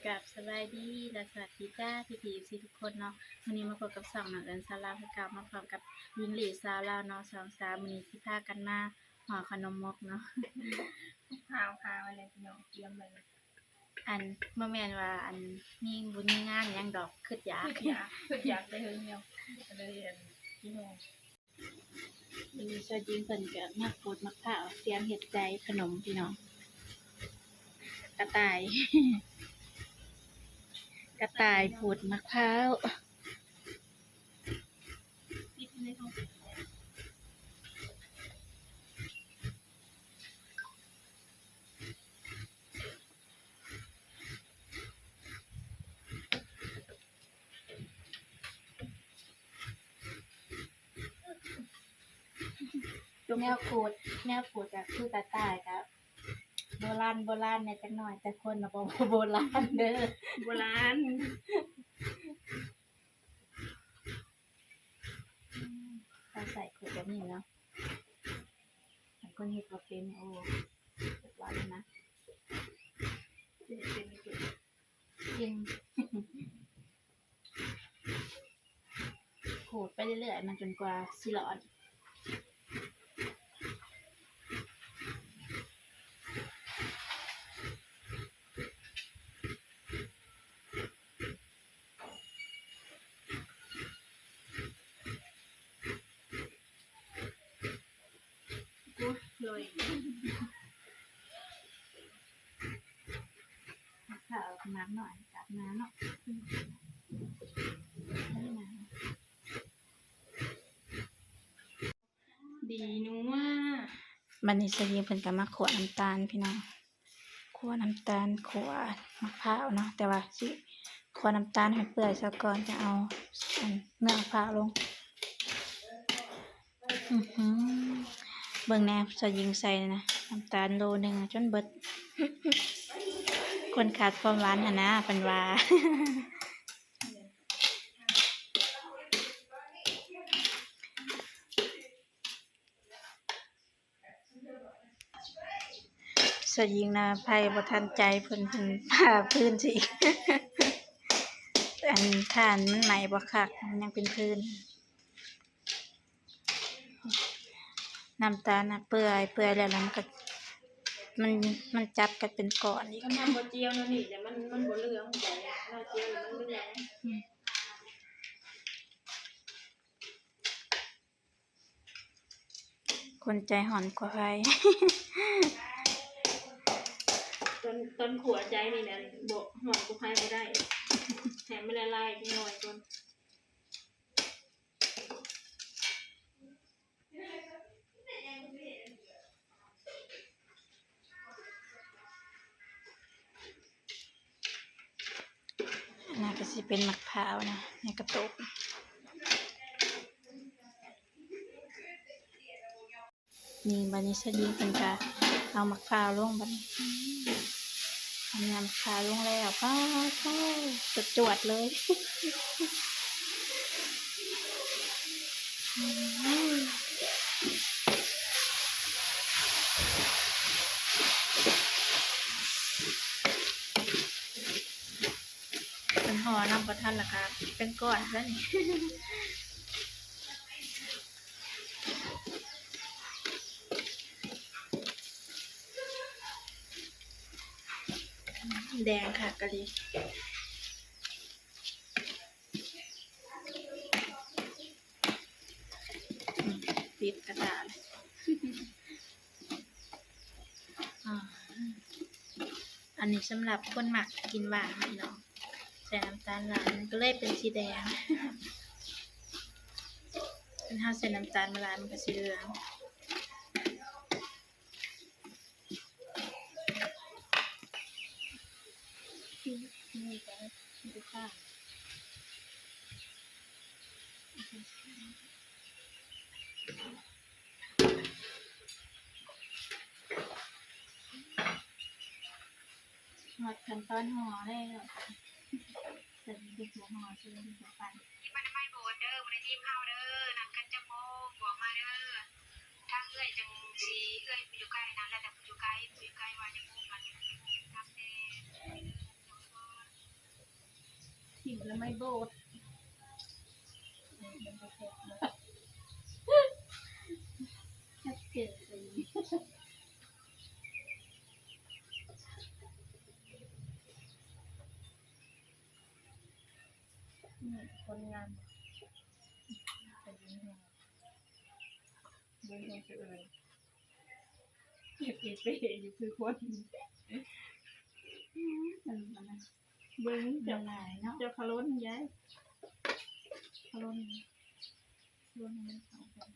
ກາບສະບາຍດີ ແລະ ສະຫວັດດີຈ້າ ພີ່ໆ ເອັຟຊີ ທຸກຄົນເນາະ. ມື້ນີ້ມາພົບກັບຊ່ອງນ້ອງເອິນສາວລາວຄືເກົ່າ ມາພ້ອມກັບຍິງລີສາວລາວເນາະ. ສອງສາວມື້ນີ້ຊິພາກັນມາຫໍ່ຂະໜົມມົກເນາະ. ພາວພາໄວ້ແລ້ວພີ່ນ້ອງ ຕຽມໄວ້ແລ້ວ. ອັນ ບໍ່ແມ່ນວ່າ ອັນ ມີບຸນມີງານຫຍັງດອກ ຄຶດຢາກ ຄຶດຢາກ ຄຶດຢາກແຕ່ເຫິງແລ້ວ ກໍເລີຍ ອັນ ພີ່ນ້ອງ ມື້ນີ້ສາວຍິງເພິ່ນກໍມາຂູດໝາກພ້າວ ຕຽມເຮັດໃສ່ຂະໜົມພີ່ນ້ອງ. ກະຕ່າຍ ກະຕ່າຍຂູດໝາກພ້າວ. ແນວຂູດ ແນວຂູດກໍຄືກະຕ່າຍ ກໍໂບລານ ໂບລານແດ່ຈັກໜ້ອຍ ແຕ່ຄົນນະບໍ່ ບໍ່ໂບລານເດີ ໂບລານ. ເຂົາໃສ່ຂວດແບບນີ້ເນາະ ຄັນຄົນເຮັດບໍ່ເປັນ ໂອ້ ເຮັດຫຼາຍນະ ເປັນ ເປັນ ເປັນ ຂູດໄປເລື້ອຍໆ ມັນຈົນກວ່າຊິຫຼອດ. ໂອ້ຍ ລົຍ ຖ້າເອົາໜາກໜ້ອຍ ຕາກໜາເນາະ ດີນົວ. ບັດນີ້ສາວຍິງເພິ່ນກໍມາຂົ້ວນ້ຳຕານພີ່ນ້ອງ ຂົ້ວນ້ຳຕານ ຂົ້ວໝາກພ້າວເນາະ ແຕ່ວ່າຊິຂົ້ວນ້ຳຕານໃຫ້ເປື່ອຍຊະກ່ອນ ຈັ່ງເອົາ ອັນ ເນື້ອໝາກພ້າວລົງ. ອືຫື ເບິ່ງແດ່ ສາວຍິງໃສ່ນະ ນ້ຳຕານໂລໜຶ່ງຈົນເບິດ ຄົນຂາດຄວາມຫວານຫັ້ນນາ ເພິ່ນວ່າ. ສາວຍິງນະ ໄຟບໍ່ທັນໃຈເພິ່ນ ເພິ່ນພາຟືນຊິອີກ ອັນ ຖ່ານມັນໄໝ້ບໍ່ຄັກ ມັນຍັງເປັນຟືນ. ນ້ຳຕານນະເປື່ອຍ ເປື່ອຍແລ້ວ ແລ້ວມັນກໍ ມັນ ມັນຈັບກັນເປັນກ້ອນອີກ. ຄັນເຮົາບໍ່ຈຽວແນວນີ້ແຫຼະ ມັນ ມັນບໍ່ເຫຼືອງໃດ ເຮົາຈຽວແລ້ວມັນເຫຼືອງ. ອືມ ຄົນໃຈຮ້ອນກວ່າໄຟ. ຕອນ ຕອນຂົ້ວໃຈນີ້ແຫຼະ ບໍ່ຮ້ອນກວ່າໄຟບໍ່ໄດ້ ໃຫ້ມັນລະລາຍຈັກໜ້ອຍກ່ອນ. ອັນນັ້ນກໍຊິເປັນໝາກພ້າວນະ ໃນກະໂຕກ. ນີ້ ບັດນີ້ສາວຍິງເພິ່ນກະເອົາໝາກພ້າວລົງ ບັດນີ້ ເອົາເນື້ອໝາກພ້າວລົງແລ້ວ ປາດໂທ້ ຈວດໆເລີຍ. ເພິ່ນຫໍ່ນຳບໍ່ທັນ ແລ້ວກະເປັນກ້ອນຊະນີ້. ແດງຄັກອີຫຼີ. ອືມ ຕິດກະທະເລີຍ. ອາ ອັນນີ້ສຳລັບຄົນມັກກິນຫວານພີ່ນ້ອງ ໃສ່ນ້ຳຕານຫຼາຍມັນກໍເລີຍເປັນສີແດງ. ຄັນເຮົາໃສ່ນ້ຳຕານມາຫຼາຍມັນກໍຊິເຫຼືອງ. ນີ້ກໍ ຮອດຂັ້ນຕອນຫໍ່ແລ້ວ ເປັນເຮັດຫົວຫໍ່ຊື່ເປັນຫົວປັນ. ທີມອະນາໄມໂບດເດີ ບໍ່ໄດ້ທີມເຮົາເດີ ນັດກັນຈັກໂມງ ບອກມາເດີ ທາງເອື້ອຍຈັ່ງຊິ ເອື້ອຍຜູ້ຢູ່ໃກ້ນັ້ນ ແລ້ວແຕ່ຜູ້ຢູ່ໃກ້ ຜູ້ຢູ່ໃກ້ວ່າຈັກໂມງ ມາແຕ່ ເດີ ທຸກຄົນ. ກິນແລ້ວໄມ່ໂບດ ມັນບໍ່ແຊບເນາະ ແຊບເຈີນ ນີ້ຄົນງາມ ເບິ່ງເຂົາສະເອີຍ ເອເປເປຢູ່ຄືຄົນ ອືມ ເບິ່ງ ເຈົ້າ ຫຼາຍເນາະ ເຈົ້າຄາລົນຍາຍ ຄາລົນ ຄາລົນໃຫ້ມັນເຂົ້າກັນ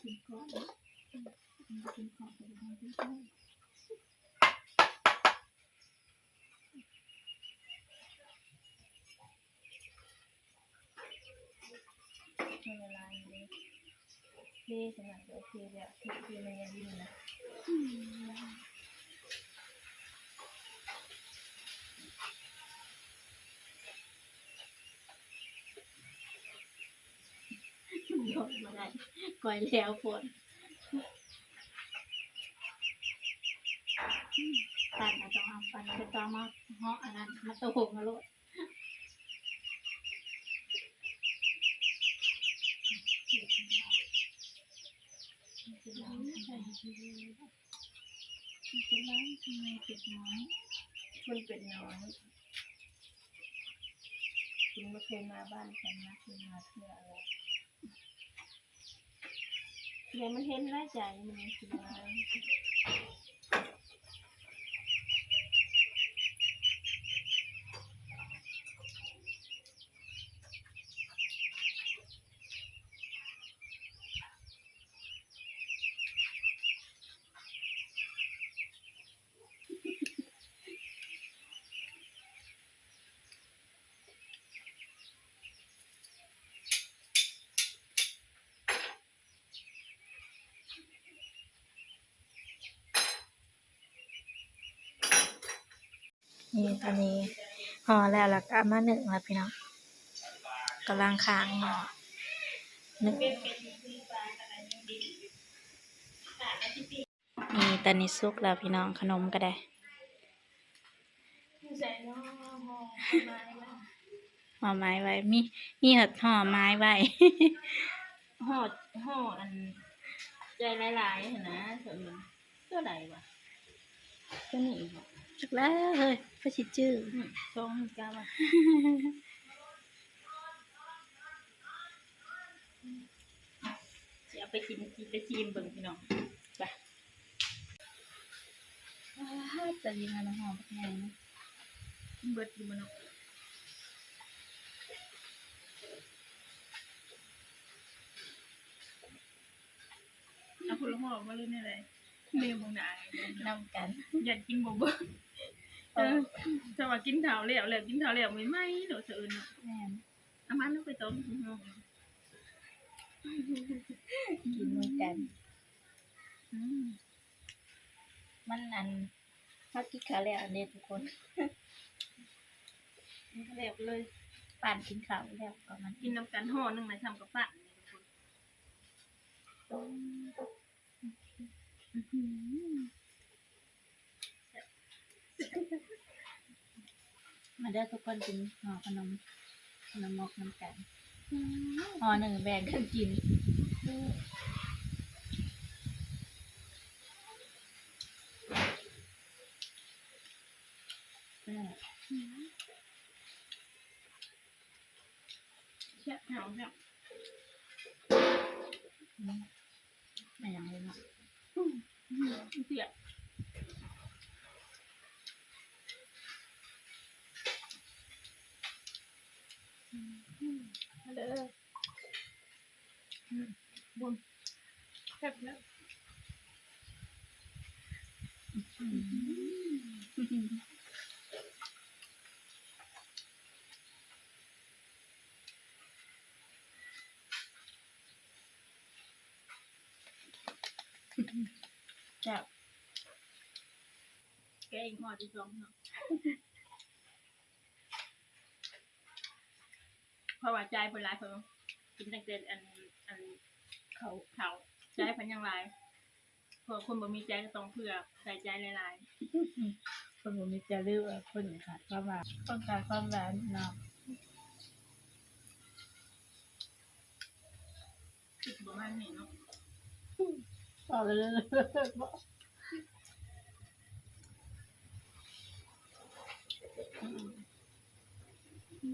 ກິນກ່ອນ ກິນກ່ອນ ກິນກ່ອນ. ໃຫ້ລະລາຍເລີຍ ເທໃສ່ນັ້ນກໍໂອເຄແລ້ວ ເທ ເທໃນອັນນີ້ນະ ບໍ່ໄດ້ ກ້ອຍແລ້ວໂພດ ປັ່ນເອົາ ຕ້ອງເອົາ ປັ່ນ ບໍ່ຕ້ອງມາເຫາະອັນນັ້ນ ມາໂຕະຫົກມາໂລດ. ເປັດນ້ອຍ ເປັດນ້ອຍ ເພິ່ນເປັດນ້ອຍ ເພິ່ນບໍ່ເຄີຍມາບ້ານກັນນະ ເພິ່ນມາເທື່ອແລ້ວ. ຢ່າມັນເຫັນຫຼາຍໃຈ ມັນຊິວ່າ ນີ້ ຕອນນີ້ຫໍ່ແລ້ວ ແລ້ວກໍເອົາມາໜຶ້ງແລ້ວພີ່ນ້ອງ ກຳລັງຂ້າງໝໍ້ໜຶ້ງ. ນີ້ ຕອນນີ້ສຸກແລ້ວພີ່ນ້ອງ ຂະໜົມກໍໄດ້ ຫໍ່ໄມ້ໄວ້ ມີ ມີຮອດຫໍ່ໄມ້ໄວ້ ຫໍ່ ຫໍ່ອັນໃຈຫຼາຍໆຫັ້ນນະ ຕົວໃດວະ ຕົວນີ້ບໍ ຈັກແລ້ວເຮີ້ຍ ໄປຊິຈື່ ອືມ ສອງນີ້ກະວ່າ ຊິເອົາໄປກິນ ຊິໄປຊີມເບິ່ງພີ່ນ້ອງ ໄປ ອາ ຕະລິງອັນຫອມບັກໃຫຍ່ ເບິດຢູ່ບໍ່ເນາະ ເອົາຄົນລະຫໍ່ບໍ່ ຫຼືແນວໃດ ແນວເບິ່ງໜ້ານຳກັນ ຢ້ານກິນບໍ່ເບິດ ເອີ ເອີ ແຕ່ວ່າກິນເຂົ້າແລ້ວ ແລ້ວກິນເຂົ້າແລ້ວໃໝ່ໆໂລດ ສະເອີນເນາະ ແມ່ນ. ເອົາມາ ເຮົາໄປຕົ້ມກິນ ກິນນຳກັນ ອືມ ມັນອັນ ເຮົາກິນເຂົ້າແລ້ວອັນນີ້ທຸກຄົນ ກິນເຂົ້າແລ້ວກໍເລີຍ ປານກິນເຂົ້າແລ້ວກໍມາກິນນຳກັນຫໍ່ໜຶ່ງນະ ຊ່ຳກັບປານນີ້ທຸກຄົນ ອືມ ມາເດີທຸກຄົນ ກິນຫໍ່ຂະໜົມ ຂະໜົມມົກນຳກັນ ຫໍ່ໜຶ່ງແບ່ງກັນກິນ ແຊບ ແຊບ ອືມ ແມ່ນຫຍັງເລີຍເນາະ ອືມ ອືມ ເສຍ ອືມ ມາເດີ ອືມ ບຸນ ແຊບແລ້ວ ອືມ ແຊບ ແກງອີກໝໍ້ທີສອງເນາະ ເພາະວ່າຈ່າຍເພິ່ນຫຼາຍ ເພິ່ນກິນຕັ້ງແຕ່ອັນ ອັນ ເຂົ້າ ເຂົ້າ ຈ່າຍເພິ່ນຍັງຫຼາຍ ເພາະຄົນບໍ່ມີໃຈກໍຕ້ອງເຜື່ອໃສ່ໃຈຫຼາຍໆ. ຄົນບໍ່ມີຈາລຶກ ເອີ ຄົນຂາດຄວາມຫວານ ຄົນຂາດຄວາມຫວານເນາະ ຄືຊິປະມານນີ້ເນາະ ພໍແລ້ວ ອືມ.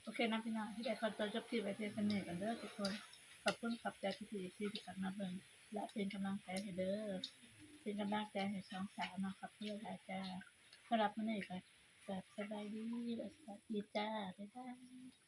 ໂອເຄນະພີ່ນ້ອງ ທີ່ໄດ້ຂໍຕົວຈົບຄລິບໄວ້ພຽງສ່ຳນີ້ກ່ອນເດີທຸກຄົນ. ຂອບຄຸນຂອບໃຈພີ່ໆ ເອັຟຊີ ທີ່ເຂົ້າມາເບິ່ງ ແລະ ເປັນກຳລັງໃຈໃຫ້ເດີ ເປັນກຳລັງໃຈໃຫ້ສອງສາວເນາະ. ຂອບຄຸນຫຼາຍໆ ຈ້າ. ສຳລັບມື້ນີ້ກໍ ກໍສະບາຍດີ ແລະ ສະຫວັດດີຈ້າ. ບາຍບາຍ.